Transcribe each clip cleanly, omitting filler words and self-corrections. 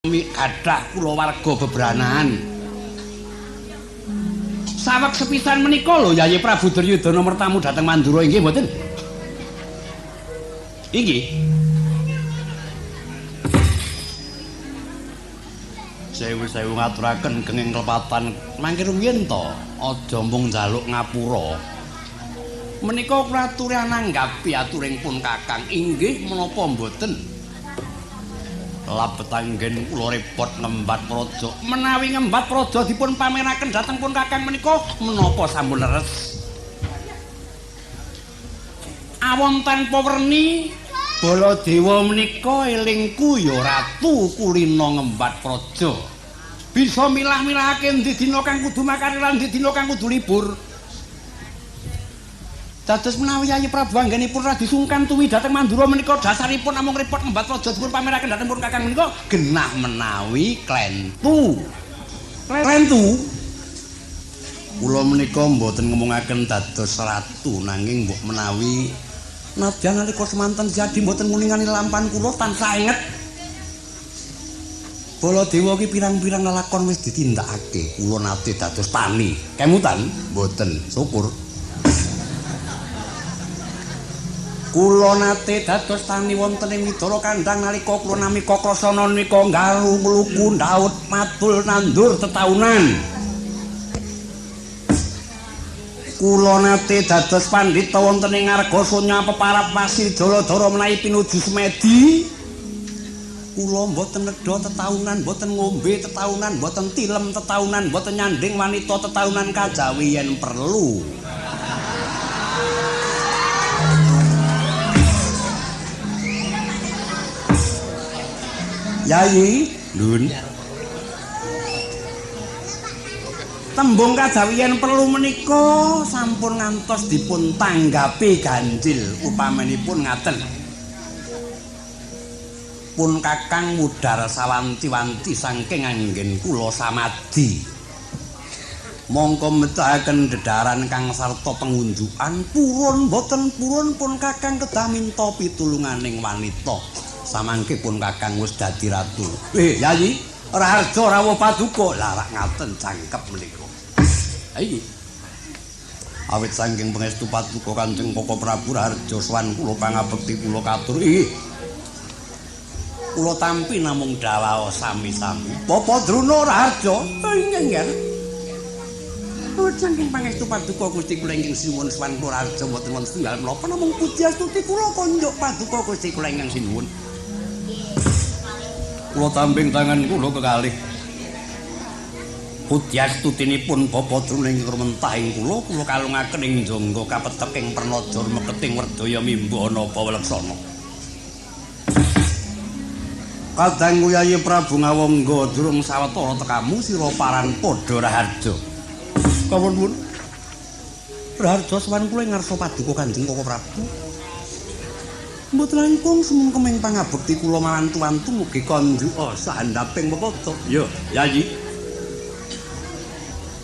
Gadah kulawarga bebranan. Saweg sepisan menika lho Yayi Prabu Duryudana mertamu dhateng Mandura inggih mboten? Inggih. Sewu-sewu ngaturaken genging klepatan mangke rumiyin to, aja mung njaluk ngapura. Menika kula aturi nanggapi aturing pun Kakang inggih menapa mboten? Labet anggen kula repot ngembat praja. Menawi ngembat praja dipun pameraken dhateng pun Kakang menika menapa sampun leres? Awon tanpa werni Baladewa menika elingku ya ratu kulina ngembat praja. Bisa milah-milahake endi dina kang kudu makan lan endi dina kang kudu libur. Dados menawi Yayi Prabu anggenipun radi sungkan tuwi dhateng Mandura menika dasaripun namung repot ngembat praja dipun pameraken dhateng pun Kakang menika genah menawi klentu. Klentu. Kula menika mboten ngomongaken dados ratu nanging mbok menawi nadyan nalika semanten Siadi mboten nguningani lampan kula tansah inget. Baladewa ki pirang-pirang lelakon wis ditindakake. Kula nate dados tani. Kemutan mboten, syukur. Kula nate dados tani wonten ing Widara Kandhang nalika kula nami kakrasana nika nggaru ngluku ndaut matul nandur tetaunan. Kula nate dados pandhita wonten ing Argasanya peparap Wasi Jaladara menawi pinuju semedi. Kula mboten nedha tetaunan, mboten ngombe tetaunan, mboten tilem tetaunan, mboten nyanding wanita tetaunan kajawi yen perlu. Yayi, Lun. Tembung kajawi yen perlu menika sampun ngantos dipun tanggapi ganjil upamanipun ngaten. Pun Kakang mudhar sawanti-wanti saking anggen kula samadi. Mongko mecahaken dedaran kang sarta pengunjukan purun boten purun pun Kakang kedah minta pitulunganing wanita. Samangke pun Kakang wis dadi ratu. Yayi, Raharja rawuh paduka. Lah rak ngaten jangkep menika. Ha iki. Awit saking pangestu paduka Kanjeng Koko Prabu Raharja sowan kula pangabekti kula katur. Ih. Kula tampi namung dawuh sami-sami. Bapak Druna Raharja inggih nggih. Awit saking pangestu paduka Gusti kula ingkang sinuwun sowan kula Raharja mboten wonten setunggal menapa namung puji astuti kula konjuk paduka Gusti kula ingkang sinuwun. Kula tambing tangan kula kekalih. Pudyastutinipun Bapak Druna ingkang rumentah ing kula, kula kalungaken ing jangga kapeteking pranaja rumeketing werdaya mimba napa weleksana. Kadangku Yayi Prabu Ngawangga durung sawetara tekamu sira paran padha Raharja. Kawon pun Raharja sowan kula ing ngarsa paduka Kanjeng Koko Prabu. Mboten langkung sumengkeming pangabekti kula mawantu-wantu mugi kandhuka sahandaping pepadha. Ya, Yayi.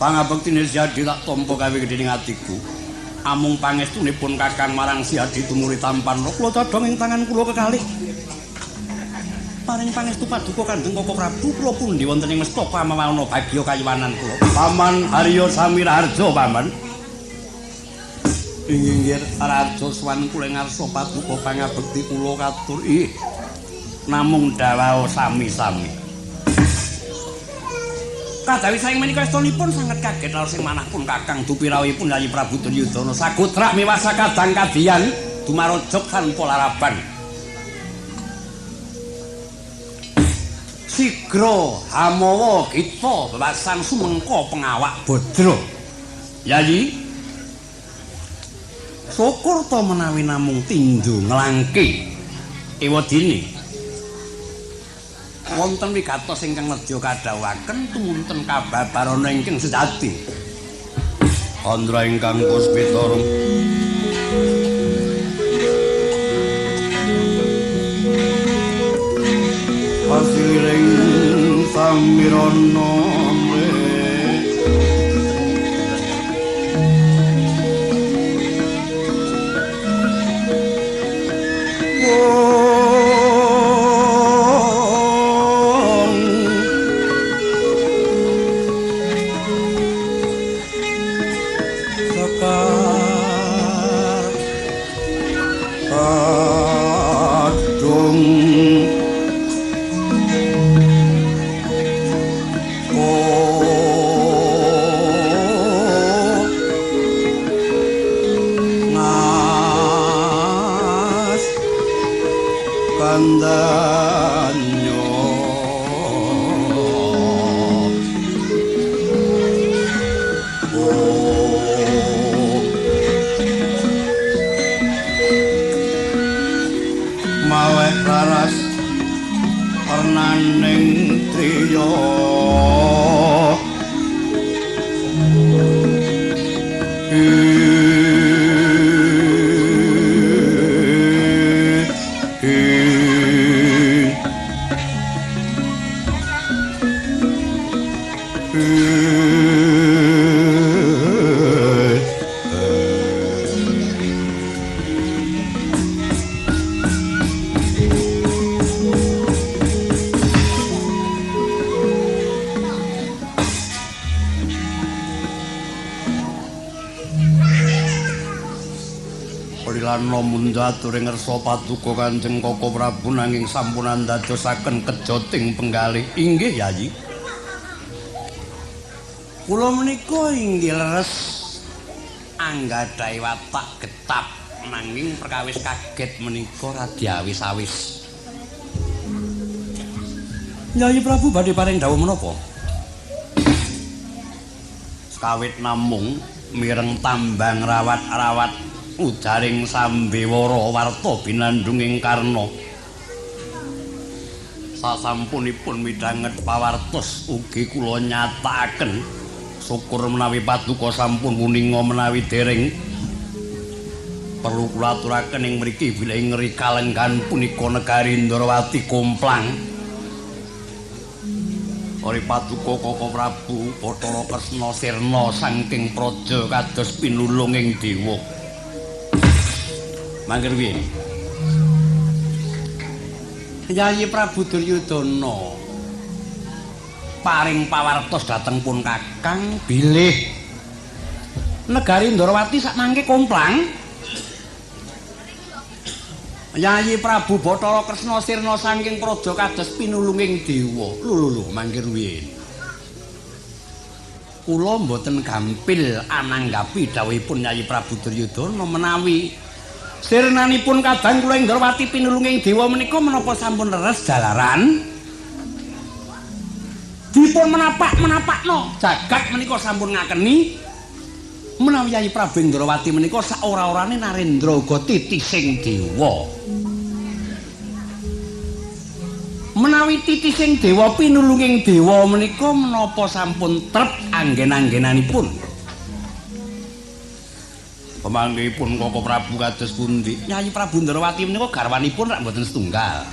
Pangabektine Siadi tak tampa gawe gedhening atiku. Amung pangestunipun Kakang marang Siadi tumuri tampan kula codhong ing tangan kula kekalih. Paring pangestu paduka Kanjeng Koko Prabu kula pundi wonten ing mestaka amawana bagya kayuwanan kula. Paman Arya Sami Raharja, Paman. Inggih Raharja sowan kula ing ngarsa paduka pangabekti kula katur. Ih. Namung dawuh sami-sami. Kadawi saking menika estunipun sanget kaget raos ing manah pun Kakang dupi rawuhipun Yayi Prabu Duryudana sagotrak miwasa kadang kadiyan dumarojog tanpa laraban. Sigra hamawa gita bebasan sumengka pengawak bodra. Yayi, syukur to menawi namung tinju nglangke ewadene. Wonten wigatos ingkang nedya kadhawuhaken tumunten kababarana ingkang sejati. Andra ingkang puspita pasiliring samirana Lilana mundha aturing ngersa paduka Kanjeng Koko Prabu nanging sampun andadosaken kejoting penggalih. Inggih Yayi. Kula menika inggih leres anggadhahi watak getap nanging perkawis kaget menika radi awis-awis. Yayi Prabu badhe paring dawuh menapa? Sekawit namung mireng tambang rawat-rawat ujaring sambewara warta binandhunging karna. Sasampunipun midhanget pawartos ugi kula nyatakaken syukur menawi paduka sampun wuninga menawi dereng perlu kula aturaken ing mriki bilih ngeri kalenggan punika negari Ndrawati komplang. Ori paduka Koko Prabu Bathara Kresna sirna saking praja kados pinulunging dewa. Mangger piye? Yayi Prabu Duryudana paring pawartos dhateng pun Kakang bilih negari Ndrawati sakmangke komplang. Yayi Prabu Bathara Kresna sirna saking praja kados pinulunging dewa. Lho lho mangke ruwiyin. Kula mboten gampil ananggapi dawuhipun Yayi Prabu Duryudana menawi sirnanipun kadang kula Ndrawati pinulunging dewa menika menapa sampun leres jalaran dipun menapak-menapakno jagat menika sampun ngakeni menawi Yayi Prabu Ndrawati menika saora-orane narendra uga titising dewa. Menawi titising dewa pinulunging dewa menika menapa sampun trep anggen-anggenanipun. Pemanggihipun Koko Prabu kados pundi? Yayi Prabu Ndrawati menika garwanipun rak mboten setunggal.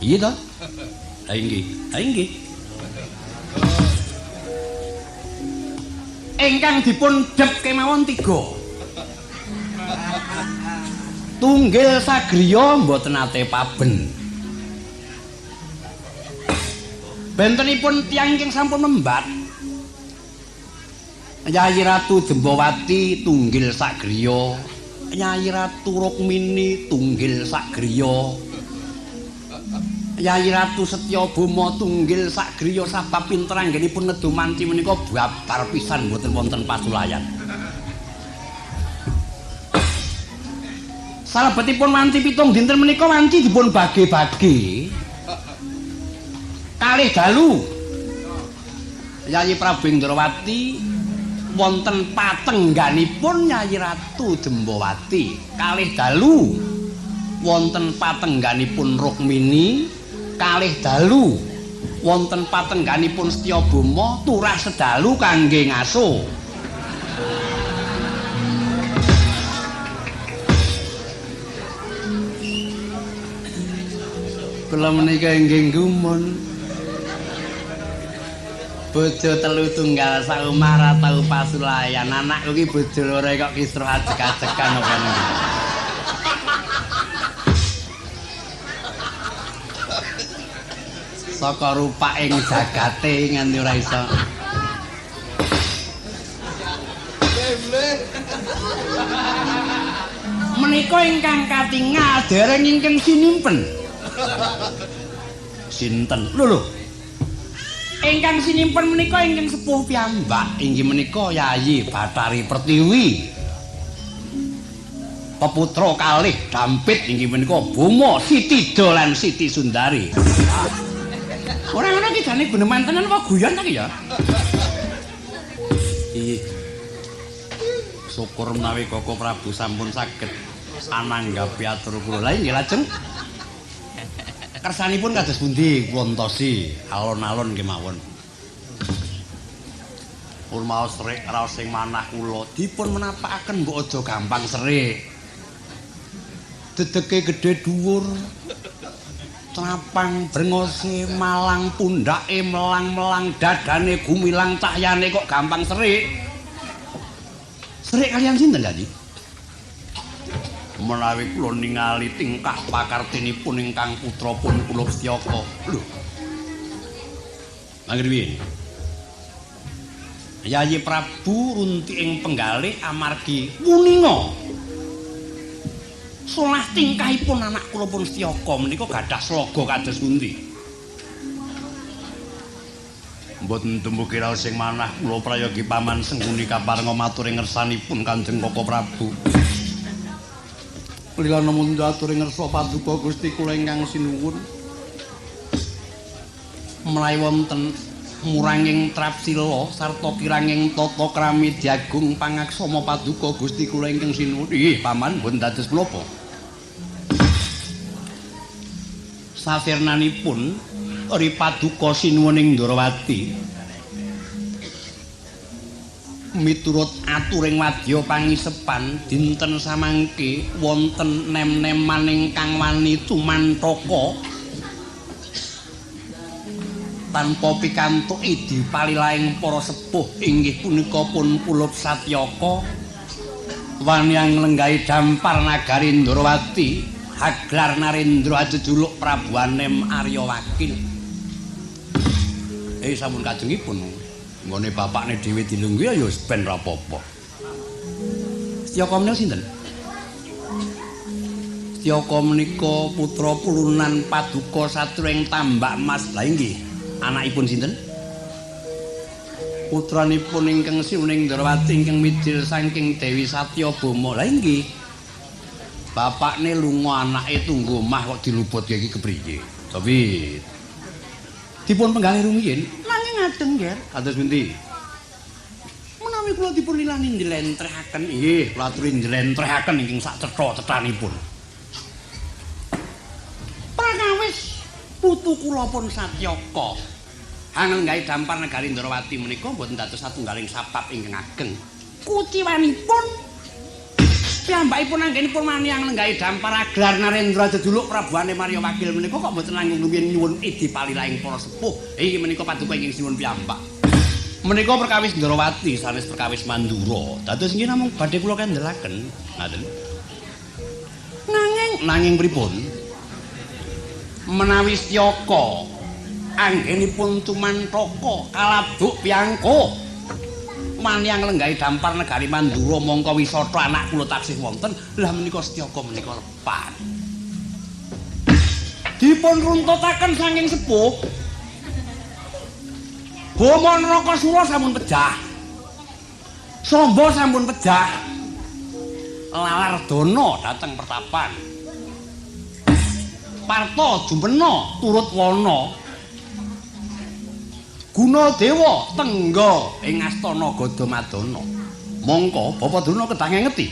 Iya to? Ha inggih, ha inggih. Ingkang dipun dhep kemawon 3. Tunggil sagriya mboten nate paben. Bentenipun tiyang ingkang sampun membat. Yayi Ratu Jembawati tunggil sagriya, Yayi Ratu Rukmini tunggil sagriya, Yayi Ratu Setyabama tunggil sagriya sabab pinter anggenipun nedu manci menika babar pisan mboten wonten pasulayan. Salebetipun wanci 7 dinten menika wanci dipun bagi-bagi kalih dalu. Yayi Prabu Ndrawati wonten patengganipun Yayi Ratu Jembawati, kalih dalu wonten patengganipun Rukmini, kalih dalu wonten patengganipun Setyabama, turah sedalu kangge ngaso. Kula menika inggih gumun. Bojo telu tunggal sak omah ra tau pasulayan. Anakku ki bojo loro kok kisruh ajeg-ajegan apa niku. Saka rupaking jagate nganti ora iso. Menika ingkang katingal dereng ingkang sinimpen. Sinten? Lho lho. Ingkang sinimpen menika ingkang sepuh piyambak inggih menika Yayi Bathari Pertiwi. Peputra kalih dampit inggih menika Boma Sitida lan Siti Sundari. Ora ngono iki jane guneman tenan apa guyon ta iki ya? Iya. Syukur menawi Koko Prabu sampun saged ananggapi atur kula. Lah inggih lajeng kersanipun kados pundi kula entosi alon-alon kemawon. Urmaos serik raos sing manah kula dipun menapakaken mbok aja gampang serik. Dedeke gedhe dhuwur. Trapang brengose malang pundhake melang-melang dadane gumilang cahyane kok gampang serik. Serik kalian sinten Yayi? Menawi kula ningali tingkah pakartinipun ingkang putra pun kula Setyaka. Lho. Mangke piye? Yayi Prabu runti ing penggalih amargi wuninga. Solah tingkahipun anak kula pun Setyaka menika gadah sloga kados pundi? Mboten dumugi raos sing manah kula prayogi paman Sengkuni kaparenga matur ing ngersanipun Kanjeng Koko Prabu. Lilana mundha atur ing ngersa paduka Gusti kula ingkang sinuwun. Menawi wonten muranging trapsila sarta kiranging tata krami diagung pangaksama paduka Gusti kula ingkang sinuwun. Ih, paman mboten dados menapa? Sasirnanipun ri paduka sinuwun ing Ndrawati. Miturut aturing wadya pangisepan dinten samangke wonten nem-neman ingkang wani tumantaka tanpa pikantuk idi palilaing para sepuh inggih punika pun Pulup Satyaka wani nglenggahi dampar nagari Ndrawati haglar Narendra ajejuluk Prabu Anem Arya Wakil. Sampun kajengipun nggone bapakne dhewe dilungguhi ya wis ben ra apa-apa. Setyaka menika sinten? Setyaka menika putra pulunan paduka satria ing Tambak Mas. Lah inggih, anakipun sinten? Putranipun ingkang sinuning Ndrawati ingkang mijil saking Dewi Satyabhama. Lah inggih. Bapakne lunga anake tunggu omah kok diluputke iki kepriye? Tapi dipun penggalih rumiyin nanging ngadeng, Nger. Kados pundi? Menawi kula dipun lilani njlentrehaken, nggih, kula aturi njlentrehaken ingkang sak cetha-cethanipun. Prakawis putu kula pun Satyaka hanglenggahi dampar negari Ndrawati menika mboten dados satunggaling sabab ingkang ageng. Kuciwanipun piyambakipun anggenipun wani nglenggahi dampar aglar Narendra jejuluk Prabu Anem Arya Wakil menika kok mboten langkung rumiyin nyuwun idi palilaing para sepuh. Iki menika paduka ingkang sinuwun piyambak. Menika perkawis Ndrawati sanes perkawis Mandura. Dados nggih namung badhe kula kendelaken. Ngaten. Nanging nanging pripun? Menawi Setyaka anggenipun tumantaka kalabuk piyangko wani nglenggahi dampar negari Mandura mongko wisata anak kula taksih wonten. Lah menika Setyaka menika lepat. Dipun runtutaken saking sepuh. Bama Narakasura sampun pejah. Samba sampun pejah. Lalardana dhateng pertapan. Parta jumpena turut wana. Gunadewa tengga ing astana Gadamadana. Mongko Bapak Drona kedah ngengeti.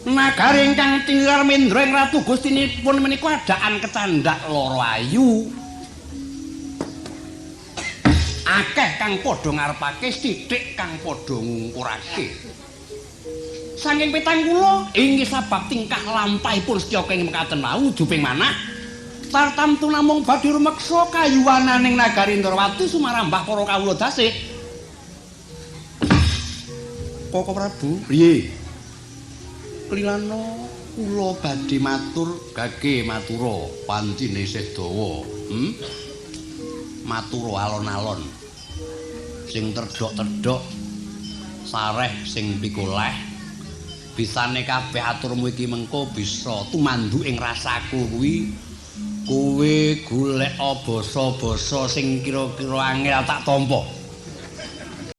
Nagari ingkang tingilar mendra ing Ratu Gustinipun menika adaan kecandhak lara ayu. Akeh kang padha ngarepake, sithik kang padha ngungkurake. Saking petang kula inggih sabab tingkah lampahipun Setyaka ing mekaten wau juping manah tartamtu namung badhe rumeksa kayuwananing nagari Ndrawati sumarambah para kawula dasih. Koko Prabu, piye? Klilana kula badhe matur gage matura pancine isih dawa. Matura alon-alon. Sing terdhok-terdhok sareh sing pikoleh. Bisane kabeh aturmu iki mengko bisa tumandu ing rasaku kuwi. Kowe golek basa-basa sing kira-kira angel tak tampa.